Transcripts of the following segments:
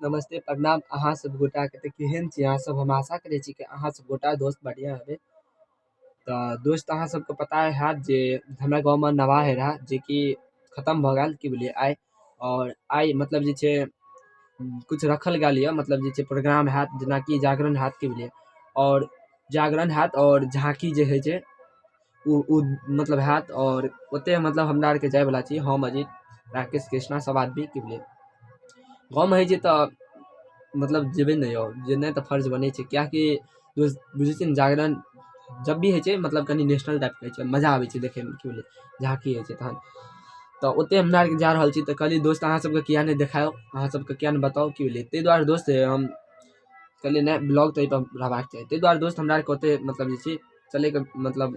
नमस्ते प्रणाम अहाँ सब गोटाके। तऽ केहन छी अहाँ सब? हम आशा करै छी कि अहाँ सब गोटा दोस्त बढ़िआँ हेबै। तऽ दोस्त अहाँ सबके पता हैत जे हमरा गाँवमे नवाह होइ रहए, जेकि खतम भऽ गेल, की बुझलियै आइ। आओर आइ मतलब जे छै किछु रखल गेल यऽ, मतलब जे छै प्रोग्राम हैत, जेनाकि जागरण हैत, की बुझलियै। आओर जागरण हैत आओर झाँकी जे होइ छै ओ मतलब हैत। आओर ओतहि मतलब हमरा आरके जायवला छी, हम अजीत राकेश कृष्णा सब आदमी, की बुझलियै। गाँवमे होइ छै तऽ मतलब जेबै ने यौ, जेनाइ तऽ फर्ज बनै छै, किएकि दोस्त बुझै छियै ने, जागरण जब भी होइ छै मतलब कनि नेशनल टाइपके होइ छै, मजा आबै छै देखैमे, की बुझलियै। झाँकी होइ छै तहन तऽ ओतहि हमरा आरके जा रहल छी। तऽ कहलियै दोस्त अहाँ सबके किए नहि देखाउ, अहाँ सबके किए नहि बताउ, की बुझलियै। ताहि दुआरे दोस्त हम कहलियै नहि, ब्लॉग तऽ एहिपर रहबाक चाही। ताहि दुआरे दोस्त हमरा आरके ओतहि मतलब जे छै चलैके मतलब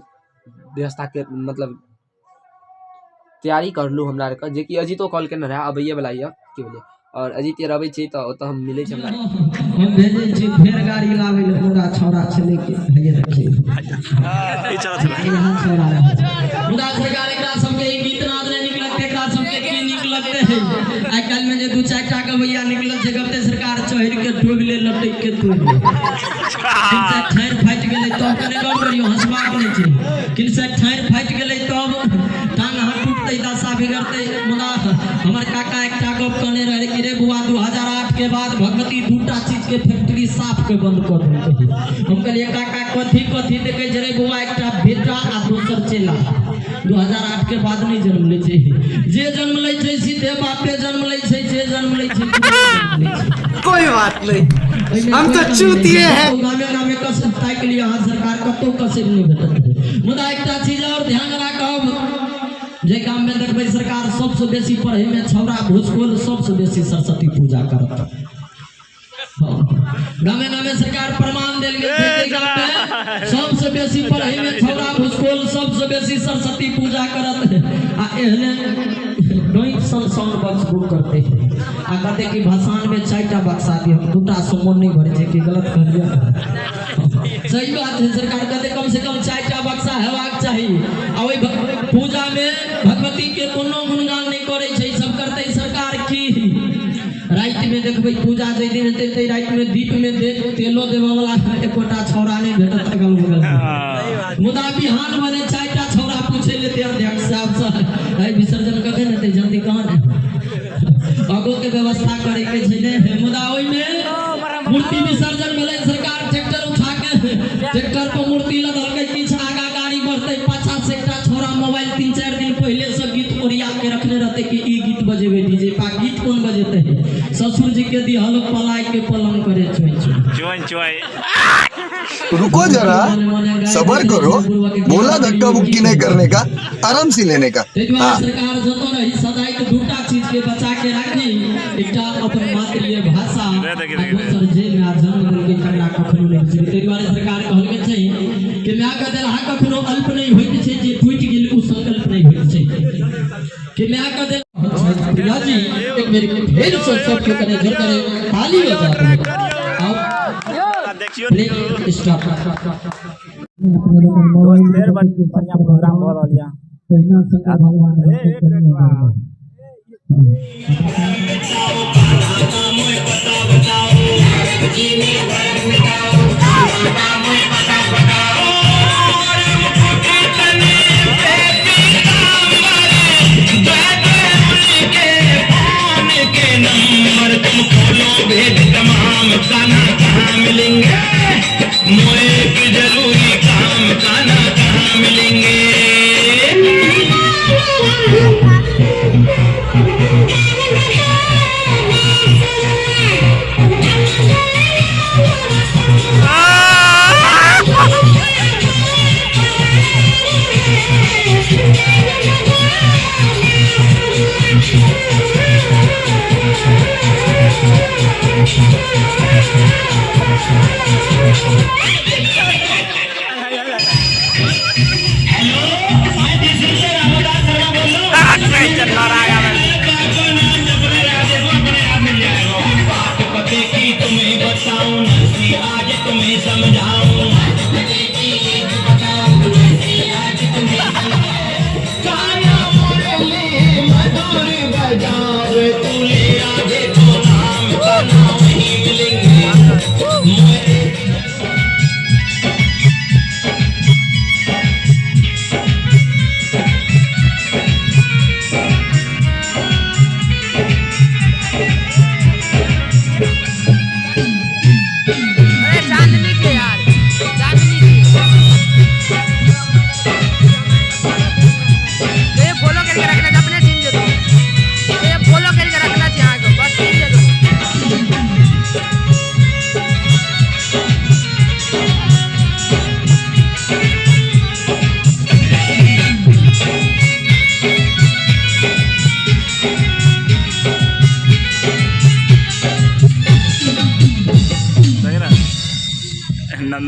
व्यवस्थाके मतलब तैयारी करलहुँ हमरा आरके, जेकि अजीतो कॉल केने रहए, अबैएवला यऽ, की बुझलियै। आओर अजीत आर अबै छी तऽ ओतऽ हम मिलै छी। हमरा हम भेजै छी फेर गाड़ी लाबै लए, मुदा छौड़ा छलै कि भैया देखियौ यहाँ छौड़ा रहै। मुदा सरकार एकरा सबके ई गीत नाद नहि नीक लगतै, एकरा सबके की नीक लगतै? आइ काल्हि मे जे दू चारि टा गवैया निकलल छै, गबते सरकार चढ़ि के डूबि ले, लटकि के तोड़ि ले। किनसे ठाढ़ि फाटि गेलै तब कने गौर करियौ, हँसबाक नहि छै। किनसे ठाढ़ि फाटि गेलै तब टांग हाथ टूटतै, दशा बिगड़तै। मुदा हमर काका एकटा गप कहने रहै कि रे बुआ, 2008 के बाद भगवती दूटा चीज के फैक्ट्री साफ के बंद कऽ देलकै। हम कहलियै काका कथी कथी? देखै छै रे बुआ, एकटा बेटा आ दोसर चेला। 2008 के बाद नहि जन्म लै छै, जे जन्म लै छै सीधे बापे जन्म लै छै, जे जन्म लै छै जन्म लै छै। कोई बात नहीं, ओहिमे हम कोई तो कमी नहि चूतिए छै। हैं। कतहु गामे गामे कसर ताकि लिअ अहाँ सरकार, कतहु कसर नहि भेटत। मुदा एकटा चीज आओर ध्यान राखब, जे गाममे देखबै सरकार सबसँ बेसी पढ़ैमे छौड़ा भूसकोल सबसँ बेसी सरस्वती पूजा करत। गामे गामे सरकार प्रमाण देल गेल छै, जे गाममे सबसँ बेसी पढ़ैमे छौड़ा भूसकोल सबसँ बेसी सरस्वती पूजा करत। आ एहने डोइक सन साउंड बॉक्स बुक करतै आ कहतै कि भसान में 4टा बक्सा दियौ, 2टा से मोन नहि भरै छै। कि गलत कहलियै? सही बात है। सरकार कहते कम से कम 4टा बक्सा हेबाक चाही। आ ओहि पूजा में भगवती के कोनो गुणगान नहि करै छै, सब करतै सरकार की? राति में देखबै पूजा जाहि दिन हेतै ताहि राति में दीप में तेलो देबऽ वाला एकोटा छौड़ा नहि भेटत अगल बगल में। मुदा बिहान बने 4टा छौड़ा पूछे लेते अध्यक्ष साहब से, अरे विसर्जन कखन हेतै, जल्दी कहाँ ने अगो के व्यवस्था करे के छै ने। मुदा ओहिमे मूर्ति विसर्जन भेलै, सरकार ट्रैक्टर उठा के ट्रैक्टर पर मूर्ति लदलकै, किछु आगा गाड़ी बढ़तै, पाछा से एकटा छौड़ा मोबाइल 3-4 दिन पहिले से गीत ओरिया के रखने रहतै कि ई गीत बजेबै डीजे पा। गीत कोन बजेतै? ससुर जी के दिहल पलाई के पलंग करे चोय चोय चोय चोय। रुको जरा, सबर करो, बोला धक्का मुक्की नहीं करने का, आराम से लेने का। ताहि दुआरे हाँ। सरकार जतऽ रही सदाइत दूटा चीज के बचा के राखी, एकटा अपन मातृय भाषा दे देखी, आ देखी, दोसर जे माय जन्म देलकै तकरा कखनो नहि बिसरी। ताहि दुआरे सरकार कहल गेल छै कि मायके देलहा कखनो अल्प नहि होइत छै, जे टूटि गेल ओ संकल्प नहि होइत छै। कि मायके देल प्रिया जी एक बेर फेर से सबके कने जोर करे ताली बजा दियौ। आब देखियौ प्ले स्टार्ट। दोस्त फेर बढ़िया प्रोग्राम भऽ रहल यऽ। तहिना शंकर भगवान रहतै कनिया बरबा।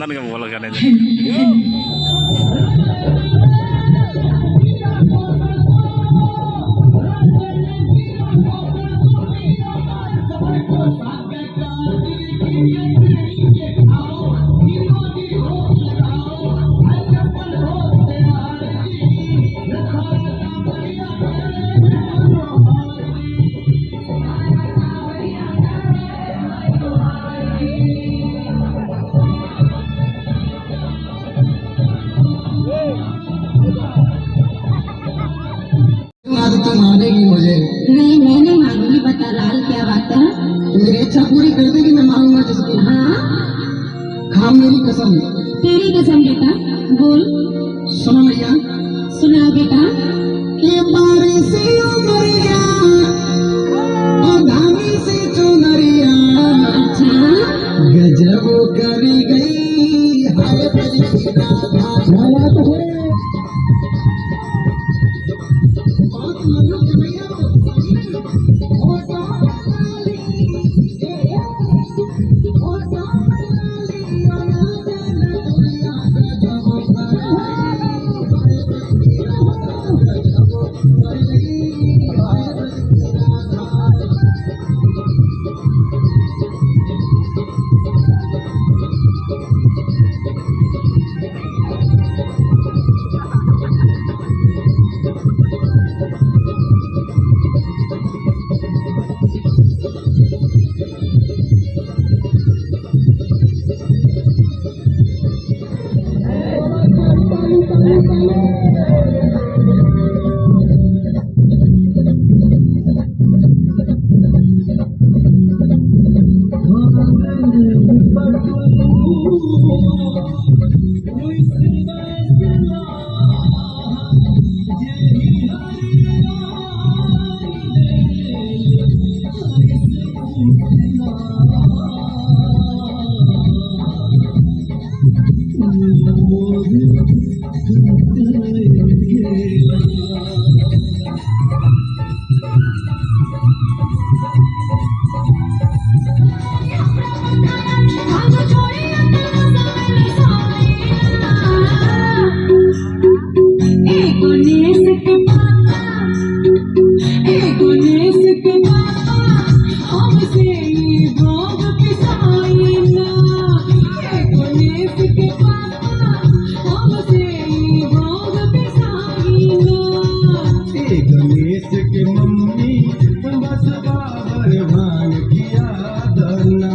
चंदन के बोल कने तो मारेगी मुझे। नहीं, मैं नहीं मारूंगी। बता लाल, क्या बात है? मेरी इच्छा पूरी कर देगी, मैं मारूंगा जिसकी। हाँ, खा मेरी कसम। तेरी कसम बेटा, बोल। सुनो भैया। सुना बेटा। के बारिश उमरिया और धामी से चुनरिया। अच्छा। गजब करी गई हाय तेरी राधा। बात है बहुत मधुर है भैया। गणेश के मम्मी बस बाबर भान किया दना।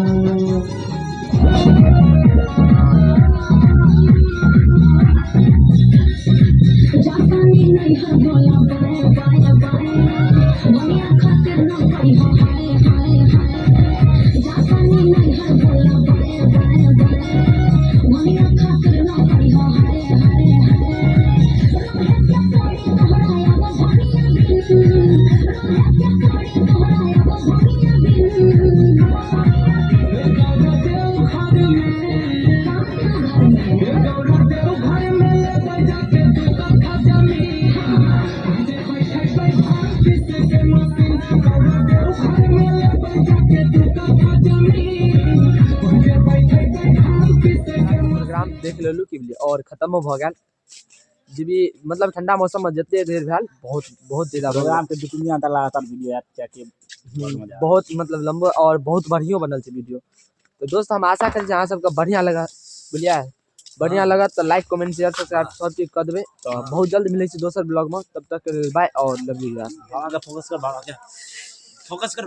प्रोग्राम देख लेलू की बुझलियै और खत्मो भऽ गेल। जे भी मतलब ठंडा मौसम में जते देर भेल बहुत बहुत ज्यादा प्रोग्राम के 2-3 दिन तक लगातार वीडियो आयत, कियाकि बहुत मजा आयत। बहुत मतलब लंबो और बहुत बढ़ियो बनल छै वीडियो। तो दोस्त हम आशा करै छी अहाँ सबके बढ़िया लगा, बुझलियै? बढ़िया लगत तो लाइक कमेंट शेयर सब्सक्राइब सब चीज कर देबै। तो बहुत जल्द मिलै छै दोसर ब्लॉग में, तब तक के लेल बाय और लव you. बाबा के फोकस कर, बाबा के फोकस कर।